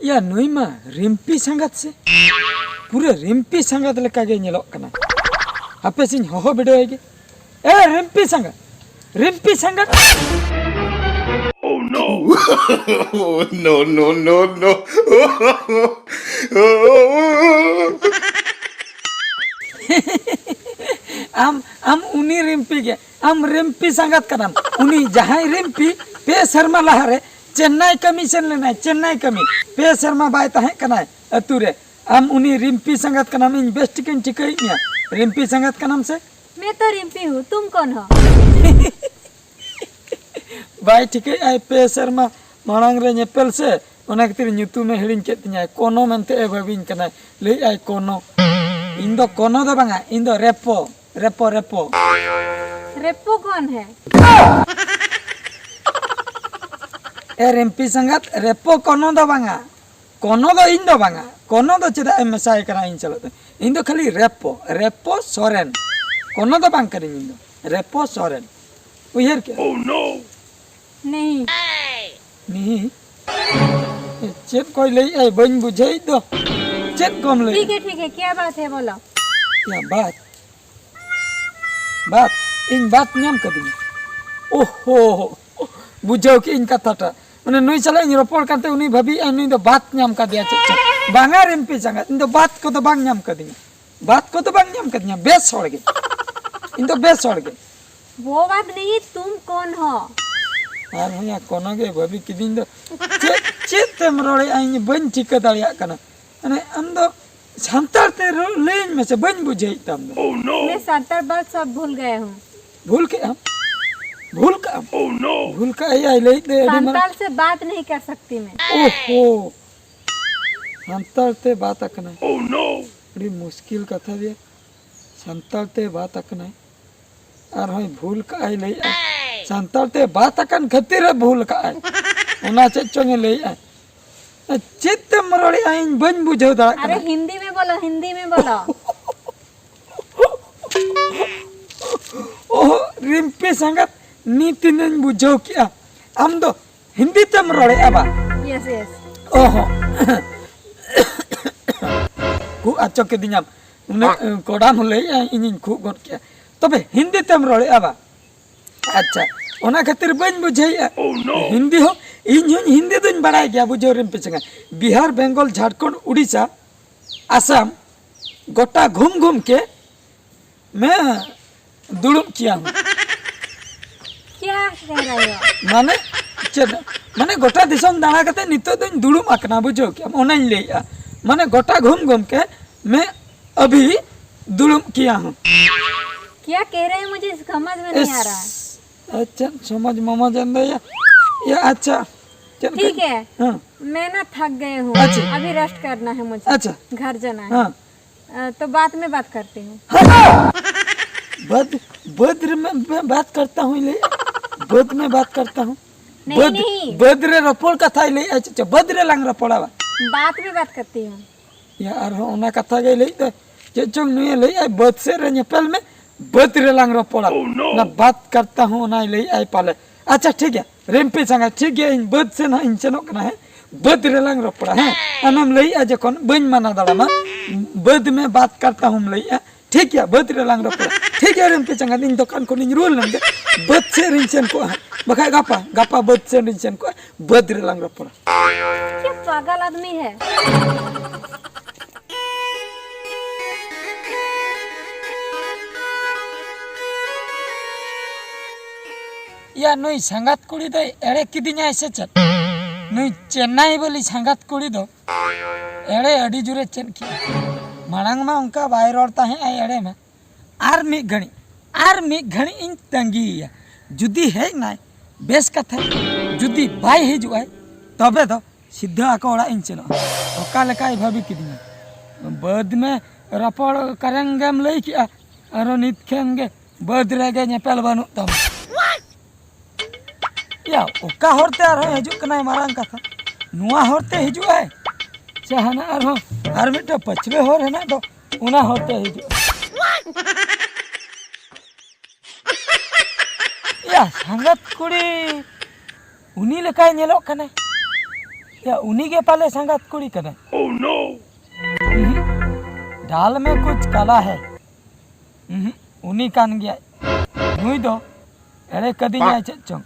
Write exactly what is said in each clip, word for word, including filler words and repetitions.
ᱭᱟ, ᱱᱩᱭ ᱢᱟ ᱨᱤᱢᱯᱤ ᱥᱟᱸᱜᱟᱛ ᱥᱮ᱾ ᱯᱩᱨᱟᱹ ᱨᱤᱢᱯᱤ ᱥᱟᱸᱜᱟᱛ ᱞᱮᱠᱟ ᱜᱮ ᱧᱮᱞᱚᱜ ᱠᱟᱱᱟ᱾ ᱦᱟᱯᱮ ᱥᱮᱧ ᱦᱚᱦᱚ ᱵᱤᱰᱟᱹᱣ ᱟᱭ ᱜᱮ᱾ ᱮ, ᱨᱤᱢᱯᱤ ᱥᱟᱸᱜᱟᱛ! ᱨᱤᱢᱯᱤ ᱥᱟᱸᱜᱟᱛ! Oh, no! No, no, no, no! ᱟᱢ, ᱟᱢ ᱩᱱᱤ ᱨᱤᱢᱯᱤ ᱜᱮ᱾ ᱟᱢ ᱨᱤᱢᱯᱤ ᱥᱟᱸᱜᱟᱛ ᱠᱟᱱᱟᱢ᱾ ᱩᱱᱤ ᱡᱟᱦᱟᱸᱭ ᱨᱤᱢᱯᱤ ᱯᱮ ᱥᱮᱨᱢᱟ ᱞᱟᱦᱟᱨᱮ ᱪᱮᱱᱱᱟᱭ ᱠᱟᱹᱢᱤ ᱥᱮᱱ ᱞᱮᱱᱟᱭ, ᱪᱮᱱᱱᱟᱭ ᱠᱟᱹᱢᱤ᱾ ᱯᱮ ᱥᱮᱨᱢᱟ ᱵᱟᱭ ᱛᱟᱦᱮᱸ ᱠᱟᱱᱟᱭ ᱟᱹᱛᱩ ᱨᱮ᱾ ᱟᱢ ᱩᱱᱤ ᱨᱤᱢᱯᱤ ᱥᱟᱸᱜᱟᱛ ᱠᱟᱱᱟᱢ, ᱤᱧ ᱵᱮᱥ ᱴᱷᱤᱠᱟᱹᱧ ᱴᱷᱤᱠᱟᱹᱭᱮᱫ ᱢᱮᱭᱟ᱾ ᱨᱤᱢᱯᱤ ᱥᱟᱸᱜᱟᱛ ᱠᱟᱱᱟᱢ ᱥᱮ? मैं तो रिम्पी हूँ, तुम कौन हो? ᱵᱟᱭ ᱴᱷᱤᱠᱟᱹᱭᱮᱫ ᱟᱭ, ᱯᱮ ᱥᱮᱨᱢᱟ ᱢᱟᱲᱟᱝ ᱨᱮ ᱧᱮᱯᱮᱞ ᱥᱮ, ᱚᱱᱟ ᱠᱷᱟᱹᱛᱤᱨ ᱧᱩᱛᱩᱢᱮ ᱦᱤᱲᱤᱧ ᱠᱮᱫ ᱛᱤᱧᱟᱹ᱾ ᱠᱚᱱᱚ ᱢᱮᱱᱛᱮ ᱮ ᱵᱷᱟᱹᱵᱤᱧ ᱠᱟᱱᱟᱭ, ᱞᱟᱹᱭᱮᱫ ᱟᱭ ᱠᱚᱱᱚ᱾ ᱤᱧ ᱫᱚ ᱠᱚᱱᱚ ᱫᱚ ᱵᱟᱝᱟ, ᱤᱧ ᱫᱚ ᱨᱮᱯᱚ, ᱨᱮᱯᱚ, ᱨᱮᱯᱚ᱾ रेप्पो कौन है? ᱮ ᱨᱤᱢᱯᱤ ᱥᱟᱸᱜᱟᱛ, ᱨᱮᱯᱚ ᱠᱚᱱᱚ ᱫᱚ ᱵᱟᱝᱟ, ᱠᱚᱱᱚ ᱫᱚ ᱤᱧ ᱫᱚ ᱵᱟᱝᱟ᱾ ᱠᱚᱱᱚ ᱫᱚ ᱪᱮᱫᱟᱜ ᱮᱢ ᱢᱮᱥᱟᱭ ᱠᱟᱱᱟ ᱤᱧ ᱥᱟᱞᱟᱜ ᱫᱚ? ᱤᱧ ᱫᱚ ᱠᱷᱟᱹᱞᱤ ᱨᱮᱯᱚ, ᱨᱮᱯᱚ ᱥᱚᱨᱮᱱ᱾ ᱠᱚᱱᱚ ᱫᱚ ᱵᱟᱝ ᱠᱟᱹᱱᱟᱹᱧ ᱤᱧ ᱫᱚ, ᱨᱮᱯᱚ ᱥᱚᱨᱮᱱ᱾ ᱩᱭᱦᱟᱹᱨ ᱠᱮᱜᱼᱟ? नहीं। ᱱᱤᱦᱤ? ᱪᱮᱫ ᱠᱚᱭ ᱞᱟᱹᱭᱮᱫᱼᱟᱭ ᱵᱟᱹᱧ ᱵᱩᱡᱷᱟᱹᱣᱮᱫ ᱫᱚ᱾ ᱪᱮᱫ ᱠᱚᱢ ᱞᱟᱹᱭ? ठीक है, ठीक है, क्या बात है, बोलो। ᱭᱟ, ᱵᱟᱛ᱾ ᱵᱟᱛ? ᱤᱧ ᱵᱟᱛ ᱧᱟᱢ ᱠᱟᱫᱤᱧᱟ? ᱳᱦᱳ, ᱵᱩᱡᱷᱟᱹᱣ ᱠᱮᱜ ᱤᱧ ᱠᱟᱛᱷᱟᱴᱟᱜ᱾ ᱢᱟᱱᱮ ᱱᱩᱭ ᱥᱟᱞᱟᱜ ᱤᱧ ᱨᱚᱯᱚᱲ ᱠᱟᱱᱛᱮ ᱩᱱᱤ ᱵᱷᱟᱹᱵᱤᱭᱮᱫᱼᱟᱭ ᱱᱩᱭ ᱫᱚ ᱵᱟᱛ ᱧᱟᱢ ᱠᱟᱫᱮᱭᱟ ᱪᱮᱫ ᱪᱚ᱾ ᱵᱟᱝᱟ ᱨᱤᱢᱯᱤ ᱥᱟᱸᱜᱟᱛ, ᱤᱧ ᱫᱚ ᱵᱟᱛ ᱠᱚᱫᱚ ᱵᱟᱝ ᱧᱟᱢ ᱠᱟᱫᱤᱧᱟ᱾ ᱵᱟᱛ ᱠᱚᱫᱚ ᱵᱟᱝ ᱧᱟᱢ ᱠᱟᱫᱤᱧᱟ, ᱵᱮᱥ ᱦᱚᱲ ᱜᱮ᱾ ᱤᱧ ᱫᱚ ᱵᱮᱥ ᱦᱚᱲ ᱜᱮ᱾ वो बात नहीं, तुम कौन हो? ᱟᱨ ᱦᱚᱸᱭᱟ ᱠᱚᱱᱚ ᱜᱮ ᱵᱷᱟᱹᱵᱤ ᱠᱤᱫᱤᱧ ᱫᱚ᱾ ᱪᱮᱫ, ᱪᱮᱫ ᱛᱮᱢ ᱨᱚᱲᱮᱫᱼᱟ ᱤᱧ ᱵᱟᱹᱧ ᱴᱷᱤᱠᱟᱹ ᱫᱟᱲᱮᱭᱟᱜ ᱠᱟᱱᱟ᱾ ᱢᱟᱱᱮ ᱟᱢ ᱫᱚ ᱥᱟᱱᱛᱟᱲ ᱛᱮ ᱨᱚᱲ ᱞᱟᱹᱭᱟᱹᱧ ᱢᱮᱥᱮ, ᱵᱟᱹᱧ ᱵᱩᱡᱷᱟᱹᱣᱮᱫ ᱛᱟᱢ ᱫᱚ᱾ मैं संताल बात सब भूल गया हूँ। ᱵᱷᱩᱞ ᱠᱮᱜ ᱟᱢ? ᱵᱷᱩᱞ ᱠᱟᱜ ᱟᱢ? ᱵᱷᱩᱞ ᱠᱟᱜ ᱟᱭ ᱟᱭ ᱞᱟᱹᱭᱮᱫ ᱫᱚ ᱟᱹᱰᱤ ᱢᱟᱨᱟᱝ᱾ संताल से बात नहीं कर सकती मैं। ᱳᱦᱳ, ᱥᱟᱱᱛᱟᱲ ᱛᱮ ᱵᱟᱛ ᱟᱠᱟᱱᱟᱭ᱾ ᱟᱹᱰᱤ ᱢᱩᱥᱠᱤᱞ ᱠᱟᱛᱷᱟ ᱜᱮ, ᱥᱟᱱᱛᱟᱲ ᱛᱮ ᱵᱟᱛ ᱟᱠᱟᱱᱟᱭ᱾ ᱟᱨᱦᱚᱸᱭ ᱵᱷᱩᱞ ᱠᱟᱜᱼᱟᱭ ᱞᱟᱹᱭᱮᱜᱼᱟ, ᱥᱟᱱᱛᱟᱲ ᱛᱮ ᱵᱟᱛ ᱟᱠᱟᱱ ᱠᱷᱟᱹᱛᱤᱨ ᱮ ᱵᱷᱩᱞ ᱠᱟᱜᱼᱟᱭ᱾ ᱚᱱᱟ ᱪᱮᱫ ᱪᱚᱝ ᱮ ᱞᱟᱹᱭᱮᱜᱼᱟ᱾ ᱪᱮᱫ ᱛᱮᱢ ᱨᱚᱲᱮᱜᱼᱟ ᱤᱧ ᱵᱟᱹᱧ ᱵᱩᱡᱷᱟᱹᱣ ᱫᱟᱲᱮᱭᱟᱜ अरे ᱠᱟᱱᱟ᱾ हिंदी में बोलो, हिंदी में बोलो। ᱳᱦ, ᱨᱤᱢᱯᱤ ᱥᱟᱸᱜᱟᱛ, ᱱᱤᱛ ᱤᱧ ᱵᱩᱡᱷᱟᱹᱣ ᱠᱮᱜᱼᱟ᱾ ᱟᱢ ᱫᱚ ᱦᱤᱱᱫᱤ ᱛᱮᱢ ᱨᱚᱲᱮᱜᱼᱟ ᱵᱟ? Yes, yes. ᱚᱦᱚ᱾ ᱠᱷᱩᱜ ᱟᱪᱚ ᱠᱤᱫᱤᱧᱟᱢ᱾ ᱩᱱᱟᱹᱜ ᱠᱚᱰᱟᱢ ᱞᱟᱹᱭᱮᱜᱼᱟ, ᱤᱧᱤᱧ ᱠᱷᱩᱜ ᱜᱚᱫ ᱠᱮᱜᱼᱟ᱾ ᱛᱚᱵᱮ ᱦᱤᱱᱫᱤ ᱛᱮᱢ ᱨᱚᱲᱮᱜᱼᱟ ᱵᱟ? ᱟᱪᱪᱷᱟ, ᱚᱱᱟ ᱠᱷᱟᱹᱛᱤᱨ ᱵᱟᱹᱧ ᱵᱩᱡᱷᱟᱹᱣᱮᱜᱼᱟ᱾ ᱦᱤᱱᱫᱤ ᱦᱚᱸ, ᱤᱧ ᱦᱚᱸᱧ ᱦᱤᱱᱫᱤ ᱫᱚᱧ ᱵᱟᱲᱟᱭ ᱜᱮᱭᱟ, ᱵᱩᱡᱷᱟᱹᱣ ᱨᱮᱢ ᱯᱮ ᱪᱮᱸᱜᱟ᱾ ᱵᱤᱦᱟᱨ, ᱵᱮᱝᱜᱚᱞ, ᱡᱷᱟᱲᱠᱷᱚᱸᱰ, ᱩᱲᱤᱥᱥᱟ, ᱟᱥᱟᱢ, ᱜᱚᱴᱟ ᱜᱷᱩᱢ ᱜᱷᱩᱢ ᱠᱮ ᱢᱮ ᱫᱩᱲᱩᱵ ᱠᱮᱭᱟ ᱦᱩᱸ᱾ क्या कह रहे हो? ᱢᱟᱱᱮ ᱪᱮᱫ? ᱢᱟᱱᱮ ᱜᱚᱴᱟ ᱫᱤᱥᱚᱢ ᱫᱟᱬᱟ ᱠᱟᱛᱮ ᱱᱤᱛᱚᱜ ᱫᱚᱧ ᱫᱩᱲᱩᱵ ᱟᱠᱟᱱᱟ, ᱵᱩᱡᱷᱟᱹᱣ ᱠᱮᱜᱼᱟᱢ? ᱚᱱᱟᱧ ᱞᱟᱹᱭᱮᱜᱼᱟ᱾ ᱢᱟᱱᱮ ᱜᱚᱴᱟ ᱜᱷᱩᱢ ᱜᱷᱩᱢ ᱠᱮ ᱢᱮ ᱟᱹᱵᱷᱤ ᱫᱩᱲᱩᱵ ᱠᱮᱭᱟ ᱦᱩᱸ᱾ क्या कह रहे हैं, मुझे समझ में नहीं आ रहा है। ᱟᱪᱪᱷᱟ, ᱥᱚᱢᱟᱡᱽ ᱢᱚᱢᱟᱡᱽ ᱮᱢ ᱞᱟᱹᱭᱟ? ᱭᱟ, ᱟᱪᱪᱷᱟ᱾ ᱪᱮᱫ ठीक है, ᱦᱮᱸ᱾ मैं ना थक गई हूँ। अच्छा। अभी रेस्ट करना है मुझे। अच्छा। घर जाना है। ᱦᱮᱸ᱾ अ, तो बाद में बात करती हूँ। ᱵᱟᱹᱫᱽ, ᱵᱟᱹᱫᱽ ᱨᱮ ᱢᱮ, ᱢᱮ ᱵᱟᱛ ᱠᱟᱨᱛᱟ ᱦᱩᱸ ᱞᱟᱹᱭ᱾ ᱵᱟᱹᱫᱽ ᱢᱮ ᱵᱟᱛ ᱠᱟᱨᱛᱟ ᱦᱩᱸ᱾ नहीं, ᱵᱟᱹᱫᱽ, नहीं। ᱵᱟᱹᱫᱽ ᱨᱮ ᱨᱚᱯᱚᱲ ᱠᱟᱛᱷᱟᱭ ᱞᱟᱹᱭᱮᱜᱼᱟ, ᱪᱮᱫ ᱪᱚ? ᱵᱟᱹᱫᱽ ᱨᱮ ᱞᱟᱝ ᱨᱚᱯᱚᱲᱟ ᱵᱟ᱾ बात में बात करती हूँ। ᱭᱟ, ᱟᱨᱦᱚᱸ ᱚᱱᱟ ᱠᱟᱛᱷᱟ ᱜᱮ ᱞᱟᱹᱭᱮᱫ ᱫᱚ᱾ ᱪᱮᱫ ᱪᱚᱝ ᱱᱩᱭᱮ ᱞᱟᱹᱭᱮᱜᱼᱟ, ᱵᱟᱹᱫᱽ ᱥᱮᱫ ᱨᱮ ᱧᱮᱯᱮᱞ ᱢᱮ, ᱵᱟᱹᱫᱽ ᱨᱮ ᱞᱟᱝ ᱨᱚᱯᱚᱲᱟ᱾ ᱚᱱᱟ ᱵᱟᱛ ᱠᱟᱨᱛᱟ ᱦᱩᱸ ᱚᱱᱟᱭ ᱞᱟᱹᱭᱮᱜᱼᱟᱭ ᱯᱟᱞᱮ᱾ ᱟᱪᱪᱷᱟ, ᱴᱷᱤᱠ ᱜᱮᱭᱟ, ᱨᱮᱢᱯᱮ ᱪᱟᱸᱜᱟ, ᱴᱷᱤᱠ ᱜᱮᱭᱟ, ᱤᱧ ᱵᱟᱹᱫᱽ ᱥᱮᱫ ᱦᱟᱸᱜ ᱤᱧ ᱥᱮᱱᱚᱜ ᱠᱟᱱᱟ, ᱦᱮᱸ? ᱵᱟᱹᱫᱽ ᱨᱮ ᱞᱟᱝ ᱨᱚᱯᱚᱲᱟ, ᱦᱮᱸ? ᱟᱢᱮᱢ ᱞᱟᱹᱭᱮᱜᱼᱟ ᱡᱚᱠᱷᱚᱱ, ᱵᱟᱹᱧ ᱢᱟᱱᱟ ᱫᱟᱲᱟᱢᱟ, ᱵᱟᱹᱫᱽ ᱢᱮ ᱵᱟᱛ ᱠᱟᱨᱛᱟ ᱦᱩᱸᱢ ᱞᱟᱹᱭᱮᱜᱼᱟ, ᱴᱷᱤᱠ ᱜᱮᱭᱟ, ᱵᱟᱹᱫᱽ ᱨᱮ ᱞᱟᱝ ᱨᱚᱯᱚᱲᱟ᱾ ᱴᱷᱤᱠ ᱜᱮᱭᱟ, ᱨᱮᱢᱯᱮ ᱪᱟᱸᱜᱟ, ᱤᱧ ᱫᱚᱠᱟᱱ ᱠᱷᱚᱱᱤᱧ ᱨᱩᱣᱟᱹᱲ ᱞᱮᱱ ᱜᱮ, ᱵᱟᱹᱫᱽ ᱥᱮᱫ ᱨᱤᱧ ᱥᱮᱱ ᱠᱚᱜᱼᱟ ᱦᱟᱸᱜ, ᱵᱟᱠᱷᱟᱡ ᱜᱟᱯᱟ, ᱜᱟᱯᱟ ᱵᱟᱹᱫᱽ ᱥᱮᱫ ᱨᱤᱧ ᱥᱮᱱ ᱠᱚᱜᱼᱟ, ᱵᱟᱹᱫᱽ ᱨᱮ ᱞᱟᱝ ᱨᱚᱯᱚᱲᱟ᱾ क्या पागल आदमी है। ᱭᱟ, ᱱᱩᱭ ᱥᱟᱸᱜᱟᱛ ᱠᱩᱲᱤ ᱫᱚᱭ ᱮᱲᱮ ᱠᱤᱫᱤᱧᱟᱭ ᱥᱮ ᱪᱮᱫ? ᱱᱩᱭ ᱪᱮᱱᱱᱟᱭ ᱵᱟᱹᱞᱤ ᱥᱟᱸᱜᱟᱛ ᱠᱩᱲᱤ ᱫᱚ ᱮᱲᱮ ᱟᱹᱰᱤ ᱡᱳᱨᱮ ᱪᱮᱫ ᱠᱮᱜᱼᱟ᱾ ᱢᱟᱲᱟᱝ ᱢᱟ ᱚᱱᱠᱟ ᱵᱟᱭ ᱨᱚᱲ ᱛᱟᱦᱮᱸᱜ ᱟᱭ ᱮᱲᱮ ᱢᱟ᱾ ᱟᱨ ᱢᱤᱫ ᱜᱷᱟᱹᱲᱤᱡ, ᱟᱨ ᱢᱤᱫ ᱜᱷᱟᱹᱲᱤᱡ ᱤᱧ ᱛᱟᱺᱜᱤᱭᱮᱭᱟ᱾ ᱡᱩᱫᱤ ᱦᱮᱡ ᱱᱟᱭ, ᱵᱮᱥ ᱠᱟᱛᱷᱟ, ᱡᱩᱫᱤ ᱵᱟᱭ ᱦᱤᱡᱩᱜ ᱟᱭ, ᱛᱚᱵᱮ ᱫᱚ ᱥᱤᱫᱷᱟᱹ ᱟᱠᱚ ᱚᱲᱟᱜ ᱤᱧ ᱪᱟᱞᱟᱜᱼᱟ᱾ ᱚᱠᱟ ᱞᱮᱠᱟᱭ ᱵᱷᱟᱹᱵᱤ ᱠᱤᱫᱤᱧᱟ᱾ ᱵᱟᱹᱫᱽ ᱢᱮ ᱨᱚᱯᱚᱲ ᱠᱟᱨᱮᱱ ᱜᱮᱢ ᱞᱟᱹᱭ ᱠᱮᱜᱼᱟ, ᱟᱨᱚ ᱱᱤᱛ ᱠᱷᱟᱱ ᱜᱮ ᱵᱟᱹᱫᱽ ᱨᱮᱜᱮ ᱧᱮᱯᱮᱞ ᱵᱟᱹᱱᱩᱜ ᱛᱟᱢᱟ᱾ ᱭᱟ, ᱚᱠᱟ ᱦᱚᱨᱛᱮ ᱟᱨᱦᱚᱸ ᱦᱤᱡᱩᱜ ᱠᱟᱱᱟᱭ ᱢᱟᱨᱟᱝ ᱠᱟᱛᱷᱟ? ᱱᱚᱣᱟ ᱦᱚᱨᱛᱮ ᱦᱤᱡᱩᱜ ᱟᱭ ᱥᱮ ᱦᱟᱱᱟ ᱟᱨᱦᱚᱸ ᱟᱨ ᱢᱤᱫᱴᱟᱝ ᱯᱟᱹᱪᱷᱞᱟᱹ ᱦᱚᱨ ᱦᱮᱱᱟᱜ ᱫᱚ, ᱚᱱᱟ ᱦᱚᱨᱛᱮ ᱦᱤᱡᱩᱜ ᱟᱭ? ᱭᱟ, ᱥᱟᱸᱜᱟᱛ ᱠᱩᱲᱤ ᱩᱱᱤ ᱞᱮᱠᱟᱭ ᱧᱮᱞᱚᱜ ᱠᱟᱱᱟᱭ᱾ ᱭᱟ, ᱩᱱᱤ ᱜᱮ ᱯᱟᱞᱮ ᱥᱟᱸᱜᱟᱛ ᱠᱩᱲᱤ ᱠᱟᱱᱟᱭ᱾ ᱩᱦᱩᱸ, ᱰᱟᱞ ᱢᱮ ᱠᱩᱪ ᱠᱟᱞᱟ ᱦᱮ᱾ ᱩᱦᱩᱸ, ᱩᱱᱤ ᱠᱟᱱ ᱜᱮᱭᱟᱭ᱾ ᱱᱩᱭ ᱫᱚ ᱮᱲᱮ ᱠᱟᱹᱫᱤᱧᱟᱭ ᱪᱮᱫ ᱪᱚᱝ᱾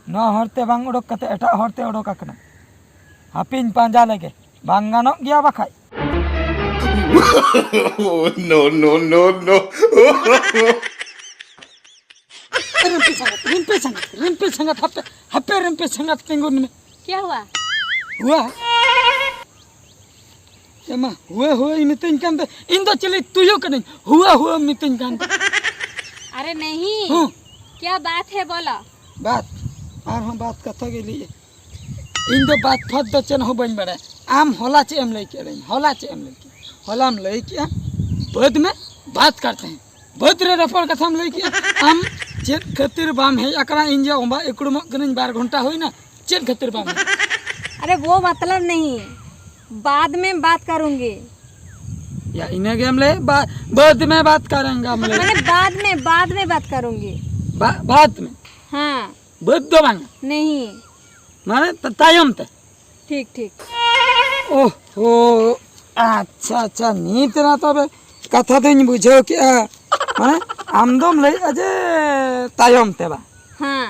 ᱱᱚᱣᱟ ᱦᱚᱨᱛᱮ ᱵᱟᱝ ᱚᱰᱚᱠ ᱠᱟᱛᱮ ᱮᱴᱟᱜ ᱦᱚᱨᱛᱮ ᱚᱰᱚᱠ ᱟᱠᱟᱱᱟ᱾ ᱦᱟᱯᱮᱧ ᱯᱟᱸᱡᱟ ᱞᱮᱜᱮ, ᱵᱟᱝ ᱜᱟᱱᱚᱜ ᱜᱮᱭᱟ ᱵᱟᱠᱷᱟᱡ᱾ No, no, no, no. ᱨᱤᱢᱯᱤ ᱥᱟᱸᱜᱟᱛ, ᱨᱤᱢᱯᱤ ᱥᱟᱸᱜᱟᱛ, ᱨᱤᱢᱯᱤ ᱥᱟᱸᱜᱟᱛ, ᱦᱟᱯᱮ, ᱦᱟᱯᱮ ᱨᱤᱢᱯᱤ ᱥᱟᱸᱜᱟᱛ ᱛᱤᱸᱜᱩᱱ ᱢᱮ᱾ क्या हुआ? ᱦᱩᱣᱟ? ᱮᱢᱟ, ᱦᱩᱣᱟ ᱦᱩᱣᱟᱭ ᱢᱤᱛᱟᱹᱧ ᱠᱟᱱ ᱫᱚ, ᱤᱧ ᱫᱚ ᱪᱤᱞᱤ ᱛᱩᱭᱩ ᱠᱟᱹᱱᱟᱹᱧ? ᱦᱩᱣᱟ ᱦᱩᱣᱟ ᱢᱤᱛᱟᱹᱧ ᱠᱟᱱ ᱫᱚ᱾ अरे नहीं। ᱦᱩᱸ᱾ क्या बात है बोलो। ᱵᱟᱛ, ᱟᱨᱦᱚᱸ ᱵᱟᱛ ᱠᱟᱛᱷᱟ ᱜᱮ ᱞᱟᱹᱭᱮᱜᱼᱟ᱾ ᱤᱧ ᱫᱚ ᱵᱟᱛ ᱯᱷᱟᱛ ᱫᱚ ᱪᱮᱫ ᱦᱚᱸ ᱵᱟᱹᱧ ᱵᱟᱲᱟᱭᱟ᱾ ᱟᱢ ᱦᱚᱞᱟ ᱪᱮᱫ ᱮᱢ ᱞᱟᱹᱭ ᱠᱮᱫᱟ? ᱦᱚᱞᱟ ᱪᱮᱫ ᱮᱢ ᱞᱟᱹᱭ ᱠᱮᱫᱟ? ᱦᱚᱞᱟᱢ ᱞᱟᱹᱭ ᱠᱮᱫᱟ ᱵᱟᱹᱫᱽ ᱢᱮ ᱵᱟᱛ ᱠᱟᱨᱛᱮ ᱦᱮᱸ᱾ ᱵᱟᱹᱫᱽ ᱨᱮ ᱨᱚᱯᱚᱲ ᱠᱟᱛᱷᱟᱢ ᱞᱟᱹᱭ ᱠᱮᱫᱟ᱾ ᱟᱢ ᱪᱮᱫ ᱠᱷᱟᱹᱛᱤᱨ ᱵᱟᱢ ᱦᱮᱡ ᱟᱠᱟᱱᱟ? ᱤᱧ ᱡᱮ ᱚᱸᱵᱟ ᱮᱠᱲᱩᱢᱚᱜ ᱠᱟᱹᱱᱟᱹᱧ ᱵᱟᱨ ᱜᱷᱚᱱᱴᱟ ᱦᱩᱭᱱᱟ, ᱪᱮᱫ ᱠᱷᱟᱹᱛᱤᱨ ᱵᱟᱢ ᱦᱮᱡ? अरे वो मतलब नहीं, बाद में बात करूंगी। ᱭᱟ, ᱤᱱᱟᱹ ᱜᱮᱢ ᱞᱟᱹᱭ, ᱵᱟ-, ᱵᱟᱹᱫᱽ ᱢᱮ ᱵᱟᱛ ᱠᱟᱨᱮᱝᱜᱟᱢ ᱞᱟᱹᱭ᱾ मैंने बाद में, बाद में बात करूंगी। ᱵᱟ-, ᱵᱟᱫᱽ ᱢᱮ᱾ ᱦᱮᱸ᱾ ᱵᱟᱹᱫᱽ ᱫᱚ ᱵᱟᱝ᱾ नहीं। ᱢᱟᱱᱮ ᱛᱟ-, ᱛᱟᱭᱚᱢ ᱛᱮ᱾ ᱴᱷᱤᱠ, ᱴᱷᱤᱠ᱾ ᱳᱦᱳ, ᱟᱪᱪᱷᱟ, ᱟᱪᱪᱷᱟ, ᱱᱤᱛ ᱱᱟ ᱛᱚᱵᱮ ᱠᱟᱛᱷᱟ ᱫᱚᱧ ᱵᱩᱡᱷᱟᱹᱣ ᱠᱮᱜᱼᱟ᱾ ᱢᱟᱱᱮ ᱟᱢ ᱫᱚᱢ ᱞᱟᱹᱭᱮᱜᱼᱟ ᱡᱮ ᱛᱟᱭᱚᱢ ᱛᱮ ᱵᱟᱝ? ᱦᱮᱸ᱾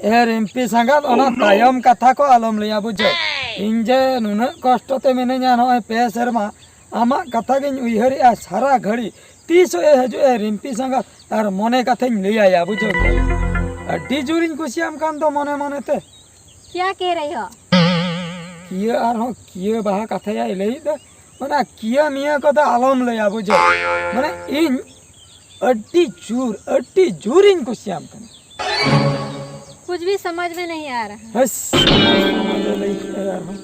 ᱮ ᱨᱤᱢᱯᱤ ᱥᱟᱸᱜᱟᱛ, ᱚᱱᱟ ᱛᱟᱭᱚᱢ ᱠᱟᱛᱷᱟ ᱠᱚ ᱟᱞᱚᱢ ᱞᱟᱹᱭᱟ, ᱵᱩᱡᱷᱟᱹᱣ? ᱤᱧ ᱡᱮ ᱱᱩᱱᱟᱹᱜ ᱠᱚᱥᱴᱚ ᱛᱮ ᱢᱤᱱᱟᱹᱧᱟ ᱱᱚᱜᱼᱚᱭ ᱯᱮ ᱥᱮᱨᱢᱟ, ᱟᱢᱟᱜ ᱠᱟᱛᱷᱟ ᱜᱤᱧ ᱩᱭᱦᱟᱹᱨᱮᱜᱼᱟ ᱥᱟᱨᱟ ᱜᱷᱟᱹᱲᱤ᱾ ᱛᱤᱥ ᱮ ᱦᱤᱡᱩᱜᱼᱟ ᱨᱤᱢᱯᱤ ᱥᱟᱸᱜᱟᱛ, ᱟᱨ ᱢᱚᱱᱮ ᱠᱟᱛᱷᱟᱧ ᱞᱟᱹᱭᱟᱭᱟ, ᱵᱩᱡᱷᱟᱹᱣ ᱠᱮᱫᱟᱢ? ᱟᱹᱰᱤ ᱡᱳᱨᱤᱧ ᱠᱩᱥᱤᱭᱟᱢ ᱠᱟᱱ ᱫᱚ ᱢᱚᱱᱮ ᱢᱚᱱᱮ ᱛᱮ᱾ क्या कह रही हो? ᱠᱤᱭᱟᱹ ᱟᱨᱦᱚᱸ ᱠᱤᱭᱟᱹ ᱵᱟᱦᱟ ᱠᱟᱛᱷᱟᱭᱟᱭ ᱞᱟᱹᱭᱮᱫ ᱫᱚ, ᱚᱱᱟ ᱠᱤᱭᱟᱹ ᱢᱤᱭᱟᱹ ᱠᱚᱫᱚ ᱟᱞᱚᱢ ᱞᱟᱹᱭᱟ, ᱵᱩᱡᱷᱟᱹᱣ? ᱢᱟᱱᱮ ᱤᱧ ᱟᱹᱰᱤ ᱡᱳᱨ, ᱟᱹᱰᱤ ᱡᱳᱨᱤᱧ ᱠᱩᱥᱤᱭᱟᱢ ᱠᱟᱱᱟ᱾ कुछ भी समझ में नहीं आ रहा। ᱦᱟᱹᱥ, ᱞᱟᱹᱭ ᱠᱮᱜᱼᱟᱭ ᱟᱨᱦᱚᱸ᱾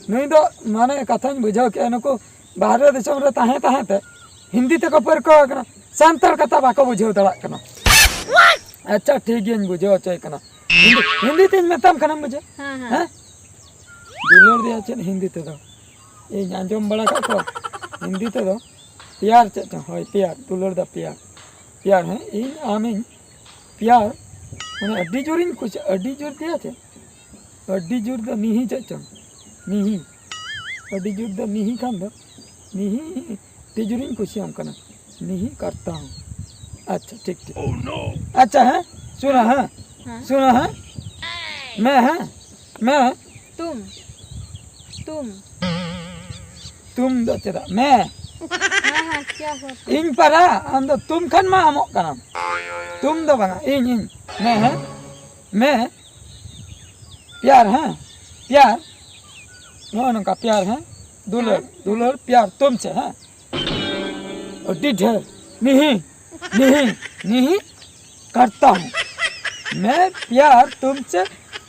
ᱱᱩᱭ ᱫᱚ ᱢᱟᱱᱮ ᱠᱟᱛᱷᱟᱧ ᱵᱩᱡᱷᱟᱹᱣ ᱠᱮᱜᱼᱟ, ᱱᱩᱠᱩ ᱵᱟᱦᱨᱮ ᱫᱤᱥᱚᱢ ᱨᱮ ᱛᱟᱦᱮᱸ ᱛᱟᱦᱮᱸ ᱛᱮ ᱦᱤᱱᱫᱤ ᱛᱮᱠᱚ ᱯᱟᱹᱨᱠᱟᱹᱣ ᱟᱠᱟᱱᱟ, ᱥᱟᱱᱛᱟᱲ ᱠᱟᱛᱷᱟ ᱵᱟᱠᱚ ᱵᱩᱡᱷᱟᱹᱣ ᱫᱟᱲᱮᱭᱟᱜ ᱠᱟᱱᱟ᱾ ᱟᱪᱪᱷᱟ, ᱴᱷᱤᱠ ᱜᱮᱭᱟᱧ ᱵᱩᱡᱷᱟᱹᱣ ᱦᱚᱪᱚᱭ ᱠᱟᱱᱟ᱾ ᱦᱤᱱᱫᱤ, ᱦᱤᱱᱫᱤ ᱛᱤᱧ ᱢᱮᱛᱟᱢ ᱠᱟᱱᱟᱢ ᱵᱩᱡᱷᱟᱹᱣ? ᱦᱮᱸ, ᱦᱮᱸ᱾ ᱦᱮᱸ? ᱫᱩᱞᱟᱹᱲ ᱫᱚᱭᱟ ᱪᱮᱫ ᱦᱤᱱᱫᱤ ᱛᱮᱫᱚ? ᱤᱧ ᱟᱸᱡᱚᱢ ᱵᱟᱲᱟ ᱠᱟᱜ ᱠᱚᱣᱟ ᱦᱤᱱᱫᱤ ᱛᱮᱫᱚ ᱯᱮᱭᱟᱨ ᱪᱮᱫ ᱪᱚᱝ, ᱦᱳᱭ, ᱯᱮᱭᱟᱨ, ᱫᱩᱞᱟᱹᱲ ᱫᱚ ᱯᱮᱭᱟᱨ᱾ ᱯᱮᱭᱟᱨ, ᱦᱮᱸ, ᱤᱧ ᱟᱢᱤᱧ ᱯᱮᱭᱟᱨ, ᱢᱟᱱᱮ ᱟᱹᱰᱤ ᱡᱳᱨᱤᱧ ᱠᱩᱥᱤ-, ᱟᱹᱰᱤ ᱡᱳᱨ ᱫᱮᱭᱟ ᱪᱮᱫ? ᱟᱹᱰᱤ ᱡᱳᱨ ᱫᱚ ᱱᱤᱦᱤ ᱪᱮᱫ ᱪᱚᱝ? ᱱᱤᱦᱤ᱾ ᱟᱹᱰᱤ ᱡᱳᱨ ᱫᱚ ᱱᱤᱦᱤ ᱠᱷᱟᱱ ᱫᱚ ᱱᱤᱦᱤ ᱟᱹᱰᱤ ᱡᱳᱨᱤᱧ ᱠᱩᱥᱤᱭᱟᱢ ᱠᱟᱱᱟ᱾ ᱱᱤᱦᱤ ᱠᱟᱨᱛᱟ ᱦᱚᱸ᱾ ᱟᱪᱪᱷᱟ, ᱴᱷᱤᱠ, ᱴᱷᱤᱠ᱾ ᱟᱪᱪᱷᱟ, ᱦᱮᱸ, ᱥᱩᱱᱟ, ᱦᱮᱸ, ᱦᱮᱸ? ᱥᱩᱱᱟ, ᱦᱮᱸ, ᱢᱮ, ᱦᱮᱸ, ᱢᱮ᱾ ᱛᱩᱢ᱾ ᱛᱩᱢ᱾ ᱛᱩᱢ ᱫᱚ ᱪᱮᱫᱟᱜ? ᱢᱮ᱾ ᱦᱮᱸ, ᱦᱮᱸ, ᱠᱭᱟ ᱦᱩᱣᱟ ᱛᱩᱢ? ᱤᱧ ᱯᱟᱨᱟ, ᱟᱢ ᱫᱚ ᱛᱩᱢ ᱠᱷᱟᱱ ᱢᱟ ᱟᱢᱚᱜ ᱠᱟᱱᱟᱢ᱾ ᱛᱩᱢ ᱫᱚ ᱵᱟᱝᱟ, ᱤᱧ, ᱤᱧ᱾ ᱢᱮ, ᱦᱮᱸ, ᱢᱮ᱾ ᱯᱭᱟᱨ, ᱦᱮᱸ? ᱯᱭᱟᱨ᱾ ᱱᱚᱜᱼᱚ ᱱᱚᱝᱠᱟ ᱯᱭᱟᱨ, ᱦᱮᱸ? ᱫᱩᱞᱟᱹᱲ, ᱦᱮᱸ᱾ ᱫᱩᱞᱟᱹᱲ, ᱯᱭᱟᱨ, ᱛᱩᱢ ᱪᱮ, ᱦᱮᱸ? ᱟᱹᱰᱤ ᱰᱷᱮᱨ᱾ ᱱᱤᱦᱤ, ᱱᱤᱦᱤ, ᱱᱤᱦᱤ ᱠᱟᱨᱛᱟ ᱦᱩᱸ᱾ ᱢᱮ ᱯᱭᱟᱨ ᱛᱩᱢ ᱪᱮ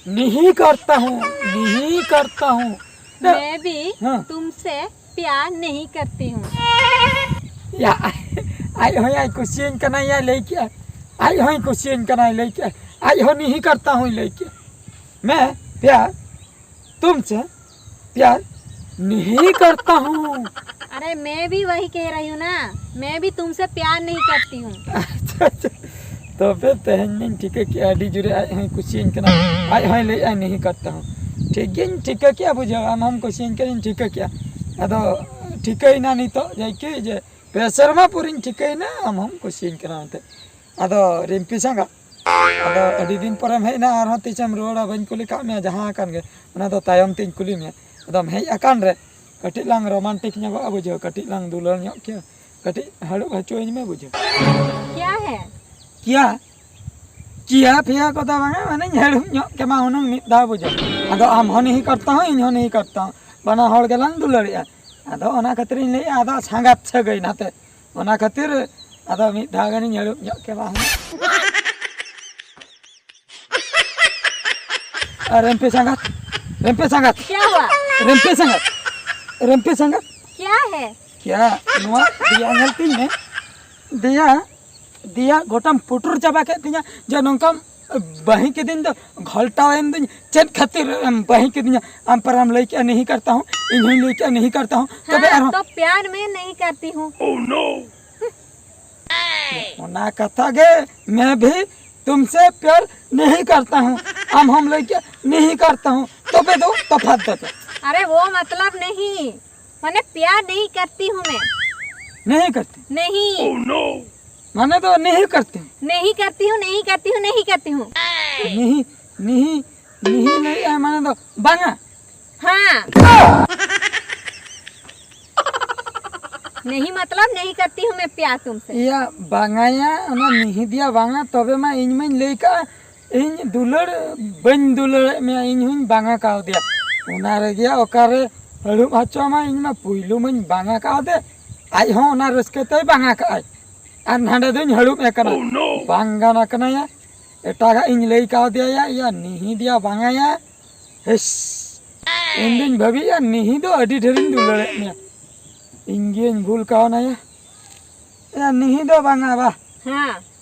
ᱱᱤᱦᱤ ᱠᱟᱨᱛᱟ ᱦᱩᱸ, ᱱᱤᱦᱤ ᱠᱟᱨᱛᱟ ᱦᱩᱸ᱾ ᱢᱮ ᱵᱤ ᱦᱮᱸ᱾ ᱛᱩᱢ ᱪᱮ ᱯᱭᱟᱨ ᱱᱤᱦᱤ ᱠᱟᱨᱛᱤ ᱦᱩᱸ᱾ ᱭᱟ, ᱟᱡ ᱦᱚᱸᱭ ᱟᱡ ᱠᱩᱥᱤᱭᱟᱹᱧ ᱠᱟᱱᱟᱭ ᱭᱟ, ᱞᱟᱹᱭ ᱠᱮᱜᱼᱟ᱾ ᱟᱡ ᱦᱚᱸᱭ ᱠᱩᱥᱤᱭᱟᱹᱧ ᱠᱟᱱᱟᱭ, ᱞᱟᱹᱭ ᱠᱮᱜᱼᱟ᱾ ᱟᱡ ᱦᱚᱸ ᱱᱤᱦᱤ ᱠᱟᱨᱛᱟ ᱦᱚᱸᱭ ᱞᱟᱹᱭ ᱠᱮᱜᱼᱟ᱾ ᱢᱮ ᱯᱭᱟᱨ ᱛᱩᱢ ᱪᱮ ᱯᱭᱟᱨ ᱱᱤᱦᱤ ᱠᱟᱨᱛᱟ ᱦᱩᱸ᱾ अरे, मैं भी वही कह रही हूँ ना, मैं भी तुमसे प्यार नहीं करती हूँ। ᱟᱪᱪᱷᱟ, ᱟᱪᱪᱷᱟ᱾ ᱛᱚᱵᱮ ᱛᱮᱦᱮᱧ ᱢᱟᱧ ᱴᱷᱤᱠᱟᱹ ᱠᱮᱜᱼᱟ, ᱟᱹᱰᱤ ᱡᱳᱨᱮ ᱟᱡ ᱦᱚᱸᱭ ᱠᱩᱥᱤᱭᱟᱹᱧ ᱠᱟᱱᱟ, ᱟᱡ ᱦᱚᱸᱭ ᱞᱟᱹᱭᱮᱜᱼᱟ ᱱᱤᱦᱤ ᱠᱟᱨᱛᱟ ᱦᱩᱸ᱾ ᱴᱷᱤᱠ ᱜᱮᱧ ᱴᱷᱤᱠᱟᱹ ᱠᱮᱜᱼᱟ, ᱵᱩᱡᱷᱟᱹᱣ, ᱟᱢ ᱦᱚᱸᱢ ᱠᱩᱥᱤᱭᱟᱹᱧ ᱠᱟᱱᱟᱧ ᱴᱷᱤᱠᱟᱹ ᱠᱮᱜᱼᱟ᱾ ᱟᱫᱚ ᱴᱷᱤᱠᱟᱹᱭᱮᱱᱟ ᱱᱤᱛᱚᱜ ᱡᱟᱭᱠᱤ ᱡᱮ ᱯᱮ ᱥᱮᱨᱢᱟ ᱯᱚᱨᱮᱧ ᱴᱷᱤᱠᱟᱹᱭᱮᱱᱟ ᱟᱢ ᱦᱚᱸᱢ ᱠᱩᱥᱤᱭᱟᱹᱧ ᱠᱟᱱᱟ ᱢᱮᱱᱛᱮ᱾ ᱟᱫᱚ ᱨᱤᱢᱯᱤ ᱥᱟᱸᱜᱟᱛ, ᱟᱫᱚ ᱟᱹᱰᱤ ᱫᱤᱱ ᱯᱚᱨᱮᱢ ᱦᱮᱡ ᱮᱱᱟ, ᱟᱨᱦᱚᱸ ᱛᱤᱥᱮᱢ ᱨᱩᱣᱟᱹᱲᱟ? ᱵᱟᱹᱧ ᱠᱩᱞᱤ ᱠᱟᱜ ᱢᱮᱭᱟ, ᱡᱟᱦᱟᱸ ᱟᱠᱟᱱ ᱜᱮ, ᱚᱱᱟ ᱫᱚ ᱛᱟᱭᱚᱢ ᱛᱤᱧ ᱠᱩᱞᱤ ᱢᱮᱭᱟ᱾ ᱟᱫᱚᱢ ᱦᱮᱡ ᱟᱠᱟᱱ ᱨᱮ ᱠᱟᱹᱴᱤᱡ ᱞᱟᱝ ᱨᱳᱢᱟᱱᱴᱤᱠ ᱧᱚᱜᱚᱜᱼᱟ, ᱵᱩᱡᱷᱟᱹᱣ, ᱠᱟᱹᱴᱤᱡ ᱞᱟᱝ ᱫᱩᱞᱟᱹᱲ ᱧᱚᱜ ᱠᱮᱭᱟ, ᱠᱟᱹᱴᱤᱡ ᱦᱟᱹᱲᱩᱵ ᱦᱚᱪᱚᱣᱟᱹᱧ ᱢᱮ, ᱵᱩᱡᱷᱟᱹᱣ᱾ क्या है? ᱠᱤᱭᱟ? ᱠᱤᱭᱟ ᱯᱷᱤᱭᱟ ᱠᱚᱫᱚ ᱵᱟᱝᱟ, ᱢᱟᱱᱮᱧ ᱦᱟᱹᱲᱩᱵ ᱧᱚᱜ ᱠᱮᱢᱟ ᱦᱩᱱᱟᱹᱝ ᱢᱤᱫ ᱫᱷᱟᱣ, ᱵᱩᱡᱷᱟᱹᱣ᱾ ᱟᱫᱚ ᱟᱢ ᱦᱚᱸ ᱱᱤᱦᱤ ᱠᱟᱨᱛᱟ ᱦᱚᱸ, ᱤᱧ ᱦᱚᱸ ᱱᱤᱦᱤ ᱠᱟᱨᱛᱟ ᱦᱚᱸ, ᱵᱟᱱᱟ ᱦᱚᱲ ᱜᱮᱞᱟᱝ ᱫᱩᱞᱟᱹᱲᱮᱜᱼᱟ᱾ ᱟᱫᱚ ᱚᱱᱟ ᱠᱷᱟᱹᱛᱤᱨᱤᱧ ᱞᱟᱹᱭᱮᱜᱼᱟ, ᱟᱫᱚ ᱥᱟᱸᱜᱟᱛ ᱥᱟᱹᱜᱟᱹᱭ ᱱᱟᱛᱮ᱾ ᱚᱱᱟ ᱠᱷᱟᱹᱛᱤᱨ ᱟᱫᱚ ᱢᱤᱫ ᱫᱷᱟᱣ ᱜᱟᱱᱤᱧ ᱦᱟᱹᱲᱩᱵ ᱧᱚᱜ ᱠᱮᱢᱟ ᱦᱩᱱᱟᱹᱝ᱾ ᱟᱨ ᱨᱮᱢᱯᱮ ᱥᱟᱸᱜᱟᱛ, ᱨᱮᱢᱯᱮ ᱥᱟᱸᱜᱟᱛ, क्या हुआ? ᱨᱮᱢᱯᱮ ᱥᱟᱸᱜᱟᱛ, ᱨᱮᱢᱯᱮ ᱥᱟᱸᱜᱟᱛ᱾ क्या है? ᱠᱤᱭᱟ, ᱱᱚᱣᱟ ᱫᱮᱭᱟ ᱧᱮᱞ ᱛᱤᱧ ᱢᱮ᱾ ᱫᱮᱭᱟ, ᱫᱮᱭᱟ ᱜᱚᱴᱟᱢ ᱯᱩᱴᱩᱨ ᱪᱟᱵᱟ ᱠᱮᱫ ᱛᱤᱧᱟ ᱡᱮ ᱱᱚᱝᱠᱟᱢ ᱵᱟᱹᱦᱤ ᱠᱤᱫᱤᱧ ᱫᱚ, ᱜᱷᱚᱞᱴᱟᱣᱮᱱ ᱫᱩᱧ᱾ ᱪᱮᱫ ᱠᱷᱟᱹᱛᱤᱨ ᱮᱢ ᱵᱟᱹᱦᱤ ᱠᱤᱫᱤᱧᱟ? ᱟᱢ ᱯᱟᱨᱟᱢ ᱞᱟᱹᱭ ᱠᱮᱜᱼᱟ ᱱᱤᱦᱤ ᱠᱟᱨᱛᱟ ᱦᱚᱸ, ᱤᱧ ᱦᱚᱸᱧ ᱞᱟᱹᱭ ᱠᱮᱜᱼᱟ ᱱᱤᱦᱤ ᱠᱟᱨᱛᱟ ᱦᱚᱸ᱾ ᱛᱚᱵᱮ हाँ, ᱟᱨᱦᱚᱸ तो प्यार मैं नहीं करती हूँ। ᱚᱱᱟ ᱠᱟᱛᱷᱟ ᱜᱮ, मैं भी तुमसे प्यार नहीं करता हूँ। ᱟᱢ ᱦᱚᱢ ᱞᱟᱹᱭ ᱠᱮᱜᱼᱟ ᱱᱤᱦᱤ ᱠᱟᱨᱛᱟ ᱦᱚᱸ, ᱛᱚᱵᱮ ᱫᱚ ᱛᱚᱯᱷᱟᱛ ᱫᱚ ᱪᱮᱫ? अरे वो मतलब नहीं, मैंने प्यार नहीं करती हूँ मैं। नहीं करती? नहीं। माने तो नहीं करती हूँ। नहीं करती हूँ, नहीं करती हूँ, नहीं करती हूँ। नहीं, नहीं, नहीं, नहीं है माने तो बांगा। हाँ। नहीं मतलब नहीं करती हूँ मैं प्यार तुमसे। या बांगाया, ᱚᱱᱟ ᱱᱤᱦᱤ ᱫᱤᱭᱟ ᱵᱟᱝᱟ, ᱛᱚᱵᱮ ᱢᱟ ᱤᱧ ᱢᱟᱧ ᱞᱟᱹᱭ ᱠᱟᱜᱼᱟ, ᱤᱧ ᱫᱩᱞᱟᱹᱲ ᱵᱟᱹᱧ ᱫᱩᱞᱟᱹᱲᱮᱫ ᱢᱮᱭᱟ, ᱤᱧ ᱦᱚᱧ ᱵᱟᱝᱟ ᱠᱟᱣᱫᱮᱭᱟ᱾ ᱚᱱᱟ ᱨᱮᱜᱮ ᱚᱠᱟᱨᱮ ᱦᱟᱹᱲᱩᱵ ᱦᱚᱪᱚ ᱢᱟ, ᱤᱧ ᱢᱟ ᱯᱩᱭᱞᱩ ᱢᱟᱧ ᱵᱟᱝᱟ ᱠᱟᱣᱫᱮ, ᱟᱡ ᱦᱚᱸ ᱚᱱᱟ ᱨᱟᱹᱥᱠᱟᱹ ᱛᱮᱭ ᱵᱟᱝᱟ ᱠᱟᱜᱼᱟᱭ᱾ ᱟᱨ ᱱᱟᱰᱮ ᱫᱚᱧ ᱦᱟᱹᱲᱩᱵ ᱮ ᱠᱟᱱᱟ᱾ Oh, no! ᱵᱟᱝ ᱜᱟᱱ ᱟᱠᱟᱱᱟᱭᱟ, ᱮᱴᱟᱜᱟᱜ ᱤᱧ ᱞᱟᱹᱭ ᱠᱟᱣᱫᱮᱭᱟ, ᱭᱟ ᱱᱤᱦᱤ ᱫᱤᱭᱟ ᱵᱟᱝᱟᱭᱟ᱾ ᱦᱮᱥ, ᱤᱧ ᱫᱩᱧ ᱵᱷᱟᱹᱵᱤᱭᱮᱜᱼᱟ ᱱᱤᱦᱤ ᱫᱚ ᱟᱹᱰᱤ ᱰᱷᱮᱨᱤᱧ ᱫᱩᱞᱟᱹᱲᱮᱫ ᱢᱮᱭᱟ, ᱤᱧ ᱜᱤᱭᱟᱹᱧ ᱵᱷᱩᱞ ᱠᱟᱣᱱᱟᱭᱟ᱾ ᱭᱟ ᱱᱤᱦᱤ ᱫᱚ ᱵᱟᱝᱟ ᱵᱟ᱾ ᱦᱮᱸ᱾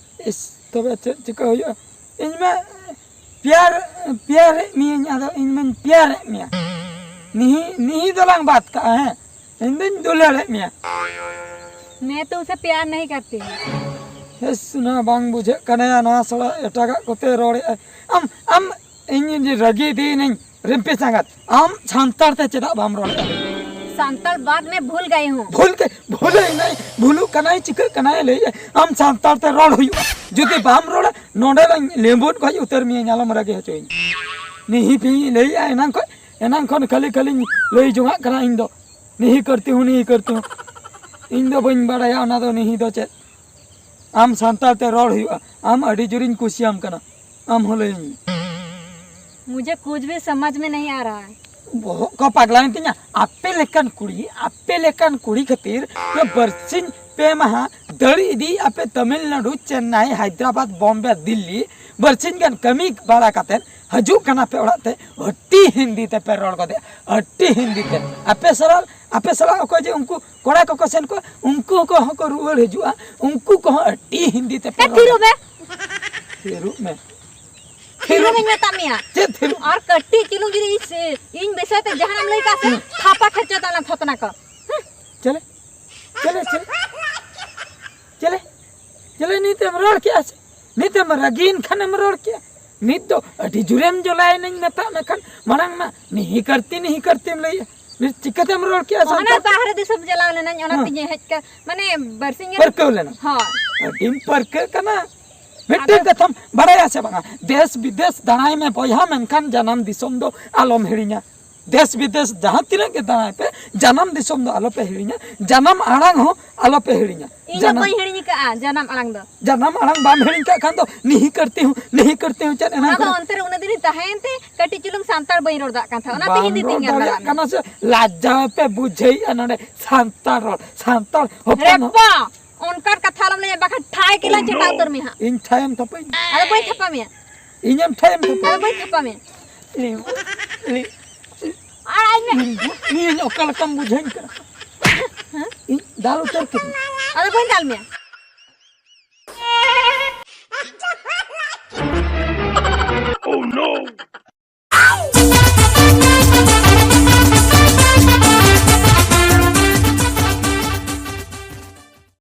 ᱤᱥ, ᱛᱚᱵᱮ ᱪᱮᱫ ᱪᱤᱠᱟᱹ ᱦᱩᱭᱩᱜᱼᱟ? ᱤᱧ ᱢᱟ ᱯᱮᱭᱟᱨ, ᱯᱮᱭᱟᱨᱮᱫ ᱢᱤᱭᱟᱹᱧ, ᱟᱫᱚ ᱤᱧ ᱢᱟᱧ ᱯᱮᱭᱟᱨᱮᱫ ᱢᱮᱭᱟ᱾ ᱱᱤᱦᱤ, ᱱᱤᱦᱤ ᱫᱚᱞᱟᱝ ᱵᱟᱫ ᱠᱟᱜᱼᱟ, ᱦᱮᱸ? ᱤᱧ ᱫᱩᱧ ᱫᱩᱞᱟᱹᱲᱮᱫ ᱢᱮᱭᱟ᱾ मैं तुमसे प्यार नहीं करती हूँ। ᱦᱮᱥ, ᱱᱚᱣᱟ ᱵᱟᱝ ᱵᱩᱡᱷᱟᱹᱜ ᱠᱟᱱᱟ, ᱱᱚᱣᱟ ᱥᱟᱞᱟ ᱮᱴᱟᱜᱟᱜ ᱠᱚᱛᱮ ᱨᱚᱲᱮᱫᱼᱟᱭ᱾ ᱟᱢ, ᱟᱢ, ᱤᱧ ᱨᱟᱹᱜᱤ ᱤᱫᱤᱭᱮᱱᱟᱹᱧ, ᱨᱤᱢᱯᱤ ᱥᱟᱸᱜᱟᱛ᱾ ᱟᱢ ᱥᱟᱱᱛᱟᱲ ᱛᱮ ᱪᱮᱫᱟᱜ ᱵᱟᱢ ᱨᱚᱲᱮᱫᱼᱟ? ᱥᱟᱱᱛᱟᱲ ᱵᱟᱫ ᱢᱮ ᱵᱷᱩᱞ ᱜᱟᱭ ᱦᱩᱸ᱾ ᱵᱷᱩᱞ ᱛᱮ, ᱵᱷᱩᱞᱮᱱᱟᱭ, ᱵᱷᱩᱞᱩᱜ ᱠᱟᱱᱟᱭ, ᱪᱤᱠᱟᱹᱜ ᱠᱟᱱᱟᱭ, ᱞᱟᱹᱭᱮᱫᱼᱟᱭ, ᱟᱢ ᱥᱟᱱᱛᱟᱲ ᱛᱮ ᱨᱚᱲ ᱦᱩᱭᱩᱜᱼᱟ᱾ ᱡᱩᱫᱤ ᱵᱟᱢ ᱨᱚᱲᱟ, ᱱᱚᱰᱮ ᱞᱟᱝ ᱞᱮᱸᱵᱩᱫ ᱜᱚᱡ ᱩᱛᱟᱹᱨ ᱢᱮᱭᱟᱧ, ᱟᱞᱚᱢ ᱨᱟᱹᱜᱤ ᱦᱚᱪᱚᱭᱤᱧ᱾ ᱱᱤᱦᱤ ᱯᱤᱦᱤ ᱞᱟᱹᱭᱮᱫᱼᱟ ᱮᱱᱟᱝ ᱠᱷᱚᱱ, ᱮᱱᱟᱝ ᱠᱷᱚᱱ ᱠᱷᱟᱹᱞᱤ ᱠᱷᱟᱹᱞᱤᱧ ᱞᱟᱹᱭ ᱡᱚᱝᱟᱜ ᱠᱟᱱᱟ ᱤᱧ ᱫᱚ᱾ ᱱᱤᱦᱤ ᱠᱟᱨᱛᱤ ᱦᱩᱸ, ᱱᱤᱦᱤ ᱠᱟᱨᱛᱤ ᱦᱩᱸ᱾ ᱤᱧ ᱫᱚ ᱵᱟᱹᱧ ᱵᱟᱲᱟᱭᱟ ᱚᱱᱟ ᱫᱚ ᱱᱤᱦᱤ ᱫᱚ ᱪᱮᱫ᱾ ᱟᱢ ᱥᱟᱱᱛᱟᱲ ᱛᱮ ᱨᱚᱲ ᱦᱩᱭᱩᱜᱼᱟ᱾ ᱟᱢ ᱟᱹᱰᱤ ᱡᱳᱨᱤᱧ ᱠᱩᱥᱤᱭᱟᱢ ᱠᱟᱱᱟ᱾ ᱟᱢ ᱦᱚᱸ ᱞᱟᱹᱭᱟᱹᱧ ᱢᱮ᱾ मुझे कुछ भी समझ में नहीं आ रहा है। ᱵᱚᱦᱚᱜ ᱠᱚ ᱯᱟᱜᱽᱞᱟᱭᱮᱱ ᱛᱤᱧᱟ᱾ ᱟᱯᱮ ᱞᱮᱠᱟᱱ ᱠᱩᱲᱤ, ᱟᱯᱮ ᱞᱮᱠᱟᱱ ᱠᱩᱲᱤ ᱠᱷᱟᱹᱛᱤᱨ ᱯᱮ ᱵᱟᱨᱥᱤᱧ ᱯᱮ ᱢᱟᱦᱟ ᱫᱟᱹᱲ ᱤᱫᱤ ᱟᱯᱮ ᱛᱟᱢᱤᱞᱱᱟᱰᱩ, ᱪᱮᱱᱱᱟᱭ, ᱦᱟᱭᱫᱨᱟᱵᱟᱫ, ᱵᱚᱢᱵᱮ, ᱫᱤᱞᱞᱤ, ᱵᱟᱨᱥᱤᱧ ᱜᱟᱱ ᱠᱟᱹᱢᱤ ᱵᱟᱲᱟ ᱠᱟᱛᱮᱫ ᱦᱤᱡᱩᱜ ᱠᱟᱱᱟ ᱯᱮ ᱚᱲᱟᱜ ᱛᱮ, ᱟᱹᱰᱤ ᱦᱤᱱᱫᱤ ᱛᱮᱯᱮ ᱨᱚᱲ ᱜᱚᱫᱮᱜᱼᱟ, ᱟᱹᱰᱤ ᱦᱤᱱᱫᱤ ᱛᱮ᱾ ᱟᱯᱮ ᱥᱟᱞᱟᱜ, ᱟᱯᱮ ᱥᱟᱞᱟᱜ ᱚᱠᱚᱭ ᱡᱮ ᱩᱱᱠᱩ ᱠᱚᱲᱟ ᱠᱚᱠᱚ ᱥᱮᱱ ᱠᱚᱜᱼᱟ, ᱩᱱᱠᱩ ᱠᱚᱦᱚᱸ ᱠᱚ ᱨᱩᱣᱟᱹᱲ ᱦᱤᱡᱩᱜᱼᱟ, ᱩᱱᱠᱩ ᱠᱚᱦᱚᱸ ᱟᱹᱰᱤ ᱦᱤᱱᱫᱤ ᱛᱮᱯᱮ ᱮ, ᱨᱚᱲ ᱛᱷᱤᱨᱚᱜ ᱜᱚᱫᱮᱜᱼᱟ᱾ ᱢᱮ᱾ ᱛᱷᱤᱨᱚᱜ ᱢᱮ᱾ ᱛᱷᱤᱨᱚᱜ ᱢᱮᱧ ᱢᱮᱛᱟᱜ ᱢᱮᱭᱟ᱾ ᱪᱮᱫ ᱛᱷᱤᱨᱚᱜ? ᱟᱨ ᱠᱟᱹᱴᱤᱡ ᱪᱩᱞᱩᱝ ᱡᱩᱫᱤ ᱤᱧ ᱥᱮ-, ᱤᱧ ᱵᱤᱥᱚᱭ ᱛᱮ ᱡᱟᱦᱟᱱᱟᱜ ᱮᱢ ᱞᱟᱹᱭ ᱠᱟᱜ ᱥᱮ, ᱦᱩᱸ᱾ ᱛᱷᱟᱯᱟ ᱠᱷᱮᱪᱚ ᱛᱟᱞᱟᱝ ᱛᱷᱚᱛᱱᱟ ᱠᱚ᱾ ᱦᱩᱸ᱾ ᱪᱮᱞᱮ? ᱪᱮᱞᱮ, ᱪᱮᱞᱮ? ᱪᱮᱞᱮ? ᱪᱮᱞᱮ ᱱᱤᱛᱮᱢ ᱨᱚᱲ ᱠᱮᱜᱼᱟ ᱥᱮ? ᱱᱤᱛᱮᱢ ᱨᱟᱹᱜᱤᱭᱮᱱ ᱠᱷᱟᱱᱮᱢ ᱨᱚᱲ ᱠᱮᱜᱼᱟ? ᱱᱤᱛ ᱫᱚ ᱟᱹᱰᱤ ᱡᱳᱨᱮᱢ ᱡᱚᱞᱟᱭᱮᱱᱟᱹᱧ ᱢᱮᱛᱟᱜ ᱢᱮ ᱠᱷᱟᱱ, ᱢᱟᱲᱟᱝ ᱢᱟ ᱱᱤᱦᱤ ᱠᱟᱨᱛᱤ ᱱᱤᱦᱤ ᱠᱟᱨᱛᱤᱢ ᱞᱟᱹᱭᱮᱜᱼᱟ᱾ ᱱᱤᱛ ᱪᱤᱠᱟᱹᱛᱮᱢ ᱨᱚᱲ ᱠᱮᱜᱼᱟ ᱚᱱᱟ ᱥᱟᱱᱛᱟᱲ? ᱵᱟᱦᱨᱮ ᱫᱤᱥᱚᱢ ᱪᱟᱞᱟᱣ ᱞᱮᱱᱟᱹᱧ, ᱚᱱᱟ ᱦᱮᱸ᱾ ᱛᱮᱜᱮ ᱦᱮᱡ ᱠᱟ-, ᱢᱟᱱᱮ ᱵᱟᱨᱥᱤᱧ ᱜᱟᱱ ᱯᱟᱹᱨᱠᱟᱹᱣ ᱞᱮᱱᱟ? ᱦᱳᱭ᱾ ᱟᱹᱰᱤᱢ ᱯᱟᱹᱨᱠᱟᱹᱜ ᱠᱟᱱᱟ᱾ ᱢᱤᱫᱴᱮᱱ ᱟᱫᱚ ᱠᱟᱛᱷᱟᱢ ᱵᱟᱲᱟᱭᱟ ᱥᱮ ᱵᱟᱝᱟ? ᱫᱮᱥ ᱵᱤᱫᱮᱥ ᱫᱟᱬᱟᱭ ᱢᱮ ᱵᱚᱭᱦᱟ, ᱢᱮᱱᱠᱷᱟᱱ ᱡᱟᱱᱟᱢ ᱫᱤᱥᱚᱢ ᱫᱚ ᱟᱞᱚᱢ ᱦᱤᱲᱤᱧᱟ᱾ ᱫᱮᱥ ᱵᱤᱫᱮᱥ ᱡᱟᱦᱟᱸ ᱛᱤᱱᱟᱹᱜ ᱜᱮ ᱫᱟᱬᱟᱭ ᱯᱮ, ᱡᱟᱱᱟᱢ ᱫᱤᱥᱚᱢ ᱫᱚ ᱟᱞᱚ ᱯᱮ ᱦᱤᱲᱤᱧᱟ, ᱡᱟᱱᱟᱢ ᱟᱲᱟᱝ ᱦᱚᱸ ᱟᱞᱚ ᱯᱮ ᱦᱤᱲᱤᱧᱟ᱾ ᱤᱧ ᱦᱚᱸ ᱡᱟᱱᱟᱢ, ᱵᱟᱹᱧ ᱦᱤᱲᱤᱧ ᱟᱠᱟᱫᱼᱟ ᱡᱟᱱᱟᱢ ᱟᱲᱟᱝ ᱫᱚ᱾ ᱡᱟᱱᱟᱢ ᱟᱲᱟᱝ ᱵᱟᱢ ᱦᱤᱲᱤᱧ ᱠᱟᱜ ᱠᱷᱟᱱ ᱫᱚ ᱱᱤᱦᱤ ᱠᱟᱹᱨᱛᱤ ᱦᱚᱸ, ᱱᱤᱦᱤ ᱠᱟᱹᱨᱛᱤ ᱦᱚᱸ ᱪᱮᱫ ᱮᱱᱟᱝ ᱚᱱᱟ ᱫᱚ ᱠᱷᱚᱱ ᱚᱱᱛᱮ ᱨᱮ ᱩᱱᱟᱹᱜ ᱫᱤᱱᱤᱧ ᱛᱟᱦᱮᱸᱭᱮᱱ ᱛᱮ ᱠᱟᱹᱴᱤᱡ ᱪᱩᱞᱩᱝ ᱥᱟᱱᱛᱟᱲ ᱵᱟᱹᱧ ᱨᱚᱲ ᱫᱟᱲᱮᱭᱟᱜ ᱠᱟᱱ ᱛᱟᱦᱮᱸᱫ, ᱚᱱᱟᱛᱮ ᱵᱟᱢ ᱦᱤᱱᱫᱤ ᱨᱚᱲ ᱛᱤᱧ ᱜᱟᱱ ᱫᱟᱲᱮᱭᱟᱜ ᱫᱟᱲᱮᱭᱟᱜ ᱠᱟᱱᱟ᱾ ᱠᱟᱱᱟ ᱥᱮ? ᱞᱟᱡᱟᱣ ᱯᱮ ᱵᱩᱡᱷᱟᱹᱣᱮᱫᱼᱟ ᱱᱚᱰᱮ ᱥᱟᱱᱛᱟᱲ ᱨᱚᱲ, ᱥᱟᱱᱛᱟᱲ ᱦᱚᱯᱚᱱ ᱦᱚᱸ᱾ ᱨᱮᱯᱟ! ᱚᱱᱠᱟᱱ ᱠᱟᱛᱷᱟ ᱟᱞᱚᱢ ᱞᱟᱹᱭᱟ, ᱵᱟᱠᱷᱟᱱ ᱴᱷᱟᱭ ᱠᱮᱞᱟᱧ ᱪᱮᱴᱟᱣ ᱩᱛᱟᱹᱨ ᱢᱮᱭᱟ ᱦᱟᱸᱜ᱾ ᱤᱧ ᱴᱷᱟᱭᱮᱢ ᱴᱷᱟᱯᱟᱹᱧ? ᱟᱫᱚ ᱵᱟᱹᱧ ᱛᱷᱟᱯᱟ ᱢᱮᱭᱟ᱾ ᱤᱧᱮᱢ ᱴᱷᱟᱭᱮᱢ ᱴᱷᱟᱯᱟᱹᱧ? ᱟᱫᱚ ᱵᱟᱹᱧ ᱛᱷᱟᱯᱟ ᱢᱮᱭᱟ᱾ ᱞᱤ-, ᱞᱤ-, ᱟᱨ ᱟᱡ ᱢᱮ᱾ ᱤᱧ ᱵᱩ-, ᱤᱧ ᱚᱠᱟ ᱞᱮᱠᱟᱢ ᱵᱩᱡᱷᱟᱹᱣᱤᱧ ᱠᱟᱱᱟ? ᱤᱧ ᱫᱟᱞ ᱩᱛᱟᱹᱨ ᱠᱮᱫ ᱢᱮᱭᱟ᱾ ᱟᱫᱚ ᱵᱟᱹᱧ ᱫᱟᱞ ᱢᱮᱭᱟ᱾ Oh no!